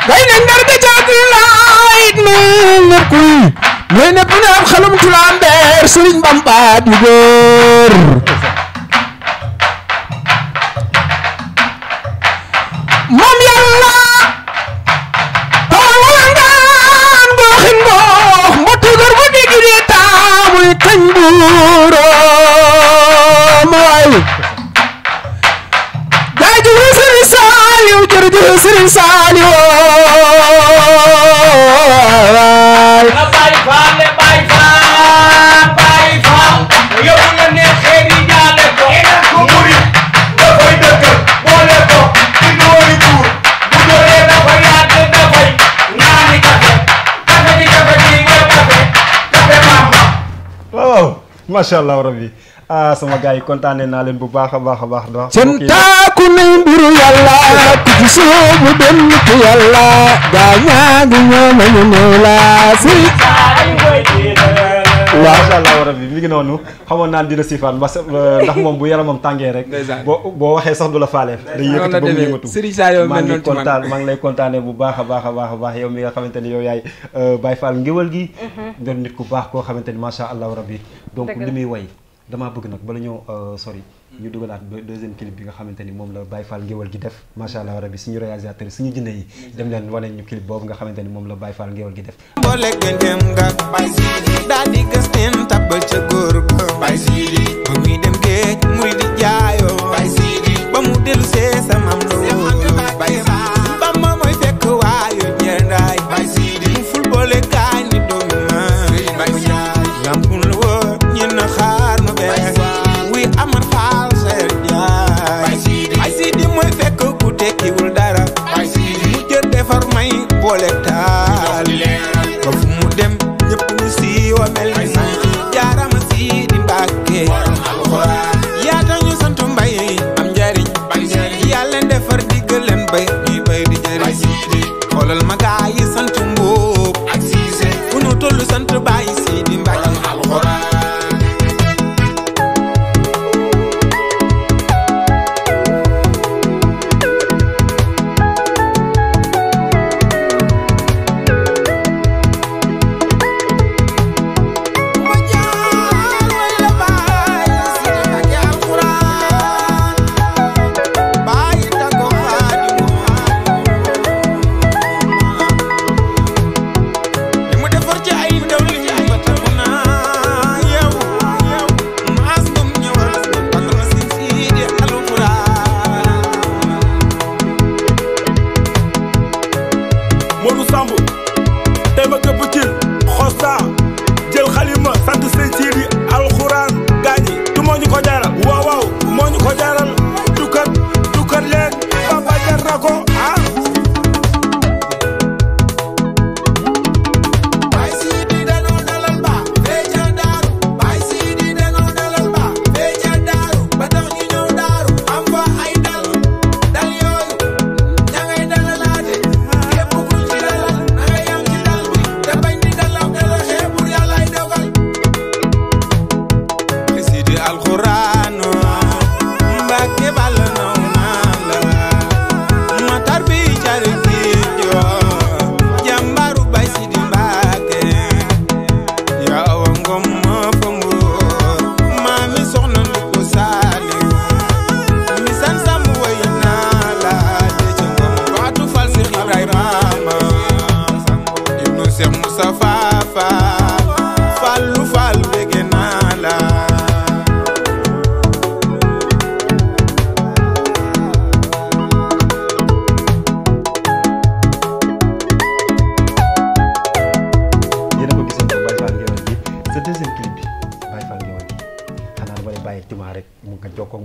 gay ne ngar ga jàgg laayit mi ngar kuy ñooy nepp ne am xelum tulambeer Sëriñ Bamba di góor moom yàlla tawal wala ngaan gooxin goox mbottu gër bu digg di taamuy kañ buuroom waay jaajëf Sëriñ Saliou jërëjëf Sëriñ Saliou waay Baye Fall yow nga ne xeeri jaale ko murit dafay dëkk boole ko ci doori buur bu dooree dafa yaat dafay ñaani kafe di kafe gi mooy kafe Bamba waaw macha allah rabbi sama gars yi kontaane naa leen bu baax a baax a baax seen taaku nay mbiru yàlla ku ci soobu dem ci yàlla gaa ñaagi ñooma ñu ñëw la si macha allah rabbi mi ngi noonu xamoon naan dina sifaan ndax moom bu yaramam tàngee rek boo waxee sax du la faaleef day yëkkati ba mu yëngatu maa ngi kontaan maa ngi lay kontaane bu baax a baax a baax a baax yow mi nga xamante ni yow yaay Baye Fall ngéwal gi doon nit ku baax koo xamante ni macha allah rabbi donc li muy way damaa bëgg nag bala ñoo sori ñu dugalaat ba deuxième clip bi nga xamante ni moom la Baye Fall ngéwal gi def macha allah rabbi suñu réalisateur suñu jinne yi dem leen wane ñu clip boobu nga xamante ni moom la Baye Fall ngéwal gi def boole gëndem nga Baye Sidi daal di gas teen tabal ca góor ga Baye Sidi ba muy dem géej muy di jaayoo Baye Sidi ba mu dellu see sa mam loolu Baye Sidi ba ma mooy fekk waayo ñeendaay Baye Sidi mu ful boole gaañ ni doomi ma Baye Sidi lampun la woo ñen na xaar ma bees wuy aman xaal seer jaay Baye Sidi mooy fekk ku tekkiwul dara Baye Sidi mu jël defar may boole taal ba fu mu dem ñëpp ñu siiwa mel ni jaarama Sidi Mbàkke yaata ñu sant mbay am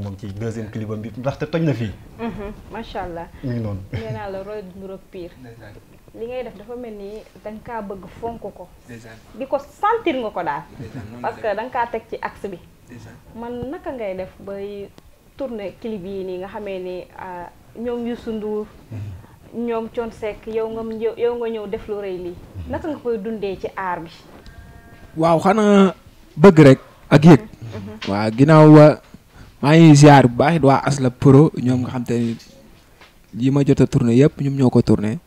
moom ci deuxième clipam bi ndaxte toj na fii. macha allah. ñu ngi noonu. nee naa la roy nduroog pire. li ngay def dafa mel ni danga kaa bëgg fonk ko. di ko sentir nga ko daal. parce que danga kaa teg ci axe bi. man naka ngay def bay tourner clip yi nii nga xamee ni ñoom Youssou Ndour ñoom Thione Seck yow nga ñëw def lu rëy lii naka nga koy dundee ci aar bi. waaw xanaa bëgg rek ak yëg. waaw ginnaaw maa ngi ziar bu baax it waa Asla Pro ñoom nga xam te ni yi ma jot a tourné yëpp ñoom ñoo ko tourné.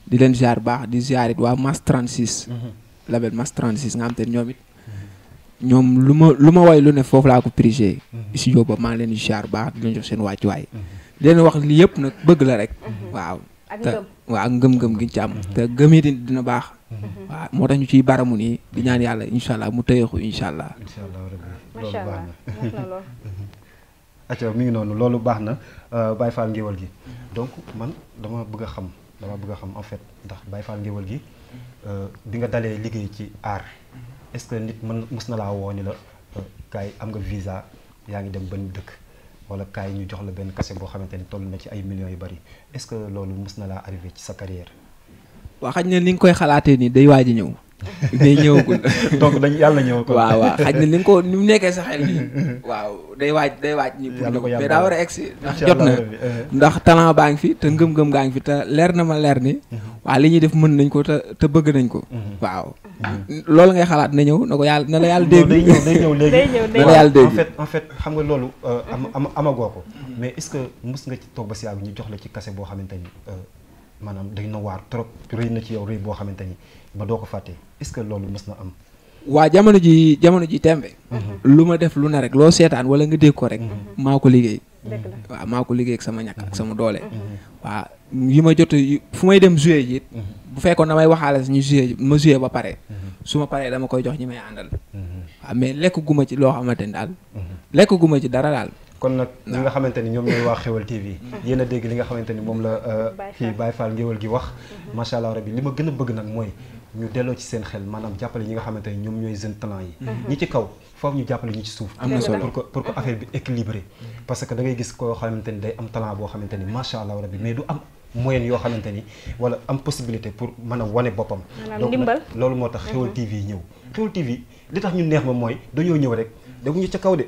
di leen ziar baax di ziar it waa Mass 36. label Mass 36 nga xam te ni ñoom it ñoom lu ma way lu ne foofu laa ko prigé. studio ba maa ngi leen di ziar baax di leen jox seen wàccuwaay. di leen wax lii yëpp nag bëgg la rek. waaw ak ngëm-ngëm gi ci am te gëm yi dina baax. waaw moo tax ñu ciy baramu nii di ñaan yàlla incha allah mu tëyeexu incha allah. incha allah macha allah loolu baax na. acca mi ngi noonu loolu baax na Baye Fall Ngéwal gi donc man dama bëgg a xam en fait ndax Baye Fall Ngéwal gi bi nga dalee liggéey ci art est-ce que nit mës na laa woo ni la kaay am nga visa yaa ngi dem benn dëkk wala kaay ñu jox la benn kase boo xamante ni toll na ci ay millions yu bari est-ce que loolu mës na laa arrivé ci sa carrière. waaw xaj na li nga koy xalaatee nii day waaj a ñëw. day ñëwagul. donc yàlla ñëw ko. waaw xaj na li nga ko ni mu nekkee sa xel nii. waaw day waaj ñi pour ñëw mais daa war a egsi ndax jot na ndax talent baa ngi fi te ngëm-ngëm gaa ngi fi te leer na ma leer ni. waaw li ñuy def mën nañ ko te bëgg nañ ko. waaw. loolu ngay xalaat na ñëw na ko yàlla na la yàlla dégg. day ñëw léegi na la yàlla dégg. en fait xam nga loolu amagoo ko mais est-ce que mës nga ci toog ba si yàgg ñu jox la ci kase boo xamante ni maanaam day na waar trop rëy na ci yow rëy boo xamante ni ba doo ko fàtte est-ce que loolu mës na am. waa jamono ji tembe lu ma def lu ne rek loo seetaan wala nga dégg ko rek maa ko liggéey. waaw maa ko liggéey ak sama ñàkk ak sama doole. waaw yi ma jot fu may dem jouer ji it bu fekkoon damay waxaale ñu jouer ba pare su ma paree dama koy jox ñi may àndal. waaw mais lekk guma ci loo xamante ni daal lekk guma ci dara daal. kon nag ñi nga xamante ni ñoom ñooy waa Xewal TV yéen a dégg li nga xamante ni moom la fii Baye Fall Ngéwal gi wax macha allah rabbi li ma gën a bëgg nag mooy ñu delloo ci seen xel maanaam jàppale ñi nga xamante ni ñoom ñooy jeune talent yi ñi ci kaw foofu ñu jàppale ñi ci suuf am na solo pour que affaire bi équilibré parce que da ngay gis koo xamante ni day am talent boo xamante ni macha allah rabbi mais du am moyen yoo xamante ni wala am possibilité pour mën a wane boppam donc loolu moo tax Xewal TV ñëw Xewal TV li tax ñu neex ma mooy dañoo ñëw rek demuñu ca kaw de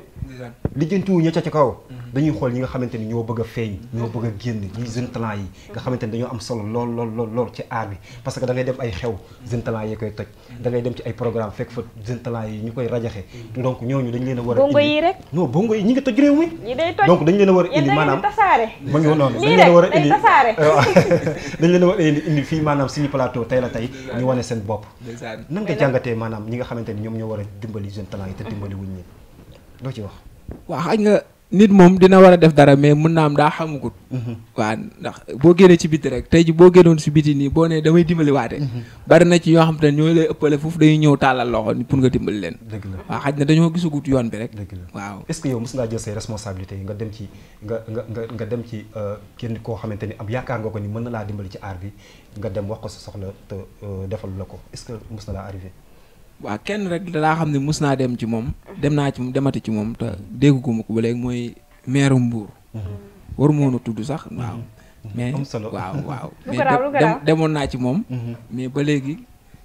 lijjantiwuñu ca kaw dañuy xool ñi nga xamante ni ñoo bëgg a feeñ ñoo bëgg a génn ñi jeune talent yi nga xamante ni dañoo am solo lool ci art bi parce que da ngay dem ay xew jeune talent yi koy toj da ngay dem ci ay programme fekk fa jeune talent yi ñu koy rajaxe donc ñooñu dañ leen a war a indi bongo yi rek non bongo yi ñi ngi toj réew mi donc dañ leen a war a indi maanaam ma ngi noonu dañ leen a war a indi dañ leen a war a indi fii maanaam suñu plateau tey la tey ñu wane seen bopp nan nga jàngatee maanaam ñi nga xamante ni ñoom ñoo war a dimbali jeune talent yi te dimbali wuñ ñi loo ci wax. waaw xaj nga nit moom dina war a def dara mais mën naa am daa xamugut. waaw ndax boo génnee ci biti rek tey ji boo génnoon si biti nii boo nee damay dimbali waate. bari na ci ñoo xam te ne ñoo lay ëppale foofu dañuy ñëw tàllal loxo ni pour nga dimbali leen. dëgg la waaw xaj na dañoo gisagut yoon bi rek. dëgg la waaw. est-ce que yow mës ngaa jël say responsabilités yi nga dem ci nga dem ci kenn koo xamante ni am yaakaar nga ko ni mën na laa dimbali ci aar bi nga dem wax ko sa soxla te defal la ko est-ce que mës na laa arrivé. waaw kenn rek daa xam ne mus naa dem ci moom dem naa ci demati ci moom te dégguma ko ba léegi mooy maire Mbour waru ma woon a tudd sax waaw mais waaw mais demoon naa ci moom mais ba léegi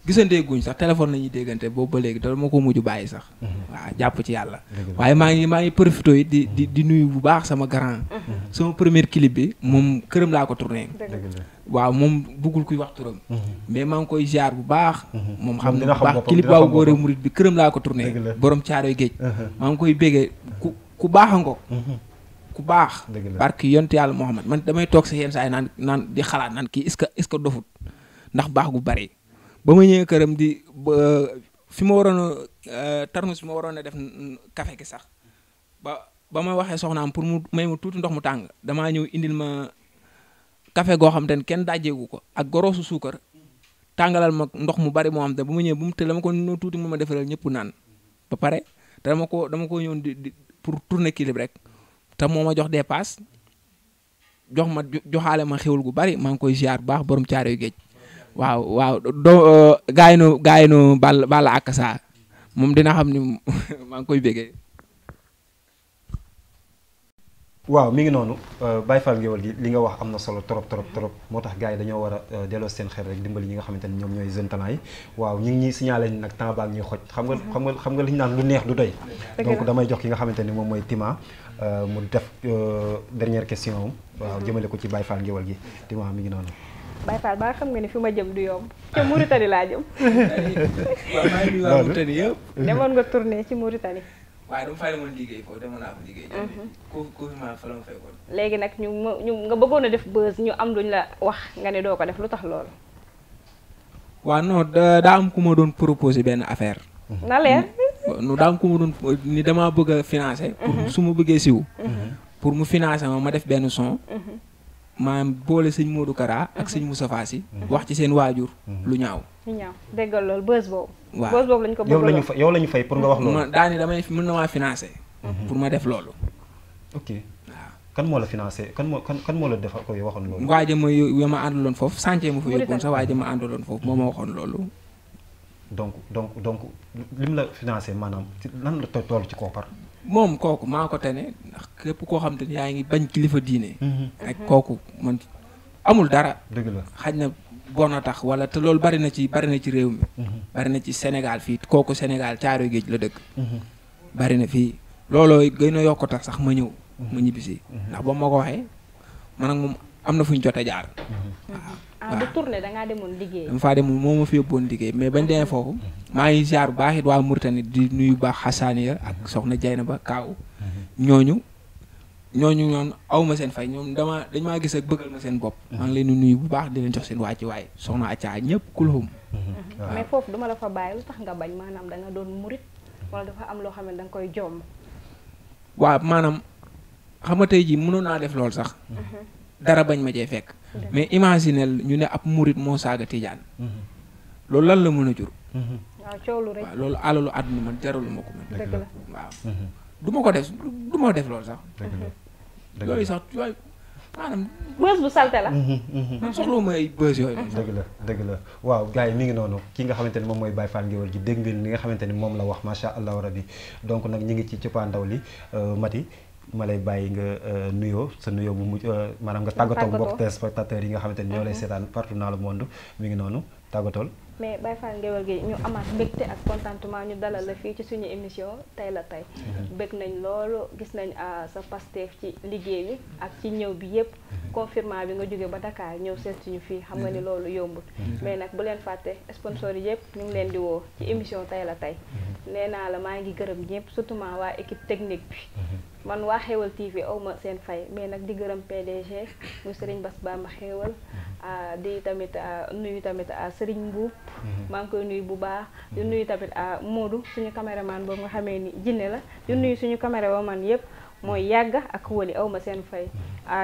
gisante guñ sax téléphone la ñuy déggante boobu ba léegi te dama ko mujj bàyyi sax waaw jàpp ci yàlla waaye maa ngi profité yi di nuyu bu baax sama grand sama premier clip bi moom këram laa ko tourné waaw moom bëggul kuy wax turam mais maa ngi koy ziar bu baax moom xam na bu baax clip waaw góore murit bi këram laa ko tourné borom caaroy géej maa ngi koy béggee ku baax a ngoog ku baax barki yont yàlla Muhammad man damay toog sa yenn saa yi naan di xalaat naan kii est-ce que dofut ndax baax gu bari ba ma ñëwee këram di fi ma waroon a tarmus fi ma waroon a def café gi sax ba ma waxee soxnaam pour mu may ma tuuti ndox mu tàng damaa ñëw indil ma café goo xam te ne kenn dajjeegu ko ak goroosu suukar tàngalal ma ndox mu bari moo xam te ba ma ñëwee bu mu te dama ko noo tuuti mu ma defaral ñëpp naan ba pare te dama ko ñëwoon di pour tourner clip rek te moo ma jox dépasse joxaale ma xewul gu bari maa ngi koy ziar bu baax borom caaroy géej waaw gaaynu balla ak saa moom dina xam ni maa ngi koy bégee waaw mi ngi noonu Baye Fall Ngéwél gi li nga wax am na solo trop trop trop moo tax gars yi dañoo war a delloo seen xel rek dimbali ñi nga xamante ni ñoom ñooy jeune talent yi waaw ñu ngi ñuy signalé ni nag temps baak ñuy xoj xam nga li ñu naan lu neex du doy donc damay jox ki nga xamante ni moom mooy Tima mu def dernière question am waaw jëmale ko ci Baye Fall Ngéwél gi Tima mi ngi noonu Baye Fall ba xam nga ni fi ma jëm du yomb ca Mauritanie laa jëm waaw maa ngi nuyu waa Mauritanie yëpp. demoon nga tournée ci Mauritanie waaye dama fay demoon liggéey foofu demoon naa fa liggéey. ku fi ma fa la ma fay kon. léegi nag ñu nga bëggoon a def buzz ñu am luñ la wax nga ne doo ko def lu tax loolu waaw non daa am ku ma doon proposé benn affaire. na leer daa am ku ma doon ni damaa bëgg a financer. pour su ma bëggee siw pour mu financer ma def benn son. maanaam boole sëñ Modou Kara ak sëñ Moustapha Sy wax ci seen waajur lu ñaaw. ñu ñaaw déggal loolu buzz boobu. waaw buzz boobu lañ ko bëgg yow lañu fay pour nga wax loolu. ma daani damay mën na maa financer. pour ma def loolu. ok waaw kan moo la financé kan moo la defal koy waxoon loolu. waaja ma àndaloon foofu sànce ma fa yóbboon sax waaja ma àndaloon foofu moo ma waxoon loolu. donc lim la financé maanaam lan la toll ci koppar. moom kooku maa ko tane ndax képp koo xam te ni yaa ngi bañ kilifa diine. rek kooku man amul dara. dëgg la xaj na bon a tax wala te loolu bari na ci réew mi. bari na ci Sénégal fii kooku Sénégal Caaroy Géej la dëkk. bari na fii looloo gën a yokk tax sax ma ñëw. ma ñibbisi ndax ba ma ko waxee man ak moom am na fu ñu jot a jaar. waaw du tournée da ngaa demoon liggéey. dama faa demoon moo ma fi yóbboon liggéey mais bañ demee foofu. maa ngi ziar bu baax it waa Mauritanie di nuyu baax Hassania ak soxna Dieynaba Kaaw. ñooñu ñoom aw ma seen fay ñoom dañ maa gis ak bëggal ma seen bopp. maa ngi leen di nuyu bu baax di leen jox seen wàcci waay soxna Acca ñëpp kulhum. mais foofu duma la fa bàyyi lu tax nga bañ maanaam da nga doon murit wala dafa am loo xam ne da nga koy jomm. waaw maanaam xam nga tey jii mënoon naa def loolu sax. dara bañ ma cee fekk. mais imaginel ñu ne ab murit moo saaga tijaan. loolu lan la mën a jur. waaw coow lu rëy waaw loolu alalu àdduna man jaralu ma ko man. dëgg la waaw. du ma ko def du ma def loolu sax. yooyu sax waaye maanaam. bës bu salte la. man soxla ma ay bës yooyu. dëgg la waaw gars yi mi ngi noonu ki nga xamante ni moom mooy Baye Fall Ngéwél gi dégg ngeen li nga xamante ni moom la wax macha allah rabi donc nag ñu ngi ci cëppaandaw li Mati. ma lay bàyyi nga nuyoo sa nuyoo bu mujj maanaam nga tàggatoo mbokk téléspectateurs yi nga xamante ni ñoo lay seetaan partout dans le monde mi ngi noonu tàggatool. mais Baye Fall Ngéwél gi ñu amaat mbégte ak contentement ñu dalal la fii ci suñu émission tey la tey. bég nañ loolu gis nañ sa Pastef ci liggéey bi ak ci ñëw bi yépp confirmation bi nga jóge ba Dakar ñëw seet suñu fii xam nga ni loolu yombul. mais nag bu leen fàtte sponsor yi yépp ñu ngi leen di woo ci émission tey la tey. nee naa la maa ngi gërëm ñëpp surtout waa équipe technique bi. man waa Xéwal TV aw ma seen fay mais nag di gërëm PDG muy Serigne Bass Bamba Xéwal di tamit nuyu tamit Serigne Mbuub maa ngi koy nuyu bu baax di nuyu tamit Modou suñu caméraman boobu nga xamee ni jinne la di nuyu suñu caméraman yépp mooy yàgg ak wëli aw ma seen fay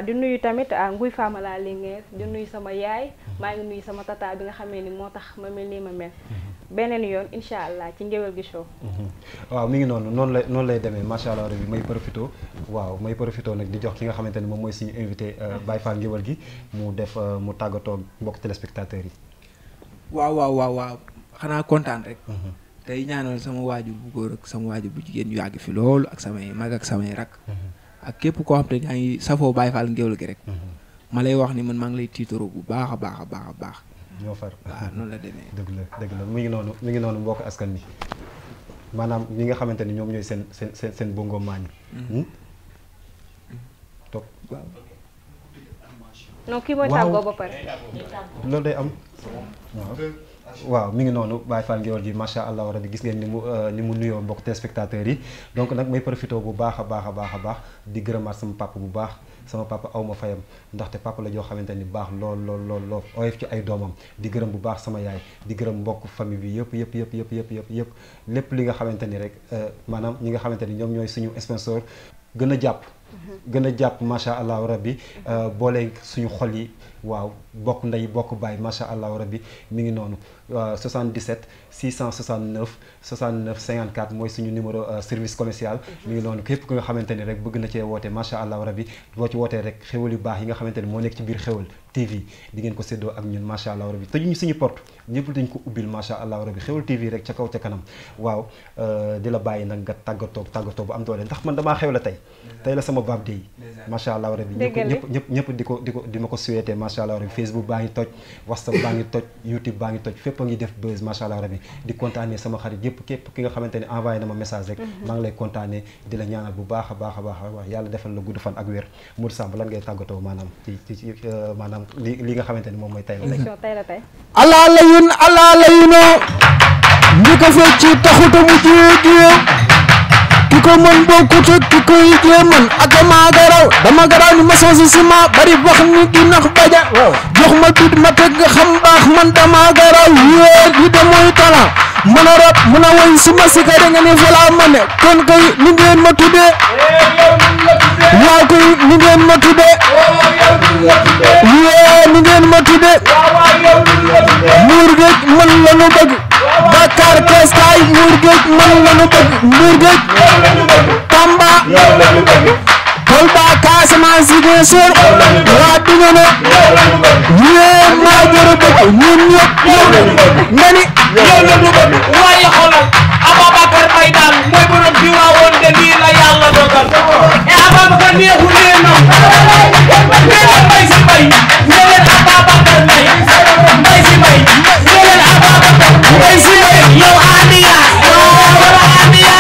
di nuyu tamit nguy faama laa lingeer di nuyu sama yaay maa ngi nuyu sama tata bi nga xamee ni moo tax ma mel nii ma mel beneen yoon incha allah ci Ngéwél gi show. waaw mi ngi noonu lay demee macha allah rabi may profito nag di jox ki nga xamante ni moom mooy suñu invité Baye Fall Ngéwél gi mu def mu tàggatoo mbokk téléspectateurs yi. waaw xanaa kontaan rek. tey ñaanal sama waajur bu góor ak sama waajur bu jigéen ñu yàgg fi loolu ak samay mag ak samay rak. ak képp koo xam te yaa ngi safoo Baye Fall Ngéwél gi rek. ma lay wax ni man maa ngi lay tiitaroo bu baax a baax. ñoo far waaw noonu la demee. dëgg la mi ngi noonu mbokk askan bi maanaam ñi nga xamante ni ñoom ñooy seen bongo maañ. topp waaw. non kii mooy tàggoo ba pare. loolu day am. waaw mi ngi noonu Baye Fall Ngéwél gi macha allah rabi gis ngeen ni mu nuyoo mbokk téléspectateurs yi donc nag may profité bu baax a baax di gërëmaat sama papa bu baax. sama papa aw ma fayam ndaxte papa la joo xamante ni baax lool oyof ci ay doomam di gërëm bu baax sama yaay di gërëm mbokk famille bi yëpp lépp li nga xamante ni rek maanaam ñi nga xamante ni ñoom ñooy suñu sponsor gën a jàpp macha allah rabbi boole suñu xol yi waaw bokk ndey bokk baay macha allah rabbi mi ngi noonu 77 669 69 54 mooy suñu numéro service commercial mi ngi noonu képp ku nga xamante ni rek bëgg na cee woote macha allah rabbi boo ci wootee rek xéwal yu baax yi nga xamante ni moo nekk ci biir Xéwal TV di ngeen ko séddoo ak ñun macha allah rabbi tëjuñu suñu porte ñëpp dañ ko ubbil macha allah rabbi Xéwal TV rek ca kaw ca kanam waaw di la bàyyi nag nga tàggatoo bu am doole ndax man damaa xew la tey la sama sama birthday macha allah rabi ñëpp di ma ko souhaité macha allah rabi Facebook baa ngi toj WhatsApp baa ngi toj YouTube baa ngi toj fépp a ngi def buzz macha allah rabi di kontaanee sama xarit yëpp képp ki nga xamante ne envoyé na ma message rek maa ngi lay kontaanee di la ñaanal bu baax a baax a baax yàlla defal la gudd fan ak wér Modou Samb lan ngay tàggatoo maanaam ci maanaam li nga xamante ni moom mooy tey la tey allah la yunoo ndi ko fecc taxuta mu jéegée ki ko mën bokkut ak ki koy jéeman ak dama garaw ni maçon si ciment bari wax ni di nax baja jox ma bit ma teg nga xam baax man dama garaw yée li de mooy talent mën a rap mën a woy si ma si kare nga ne voilà ma ne kon kay ni ngeen ma tuddee waaw kay ni ngeen ma tuddee yée ni ngeen ma tuddee muur géej man la nu bëgg Dakar Kees kaay muur géej man la nu bëgg muur géej Tamba Kolda Casamance Ziguinchor waa Bignona yée maa jërë bëgg ñun ñëpp nga ni yow la ñu bëgg waaye xoolal Ababacar Mbaye daal mooy borom bi waawoon de lii la yàlla dogal e Ababacar neexu leenam neena Mbaye si Mbaye neleen Ababacar Mbaye Mbaye si Mbaye neleen Ababacar Mbaye si Mbaye yow Amiya wala Amiya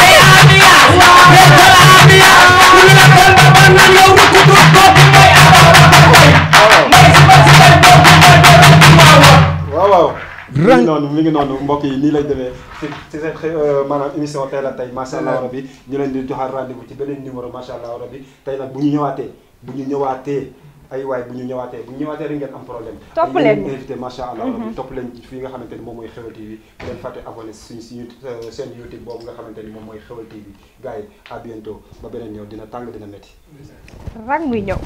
ay Amiya nekkal Amiya ñu la kon ba ban na yow du ko dut ko mooy Ababacar Mbaye si Mbaye si Mbaye boobu mooy borom bi waawoon waaw mi ngi noonu mbokk yi nii lay demee ci seen maanaam émission tey la tey macha allah rabi ñu leen di joxaat rendez-vous ci beneen numéro macha allah rabi tey nag bu ñu ñëwaatee ay waay bu ñu ñëwaatee rek ngeen am problème topp leen ñu invité macha allah rabi topp leen fii nga xamante ni moom mooy Xeweul TV bu leen fàtte abonné suñu seen YouTube boobu nga xamante ni moom mooy Xeweul TV gars yi à bientôt ba beneen ñëw dina tàng dina métti rang muy ñëw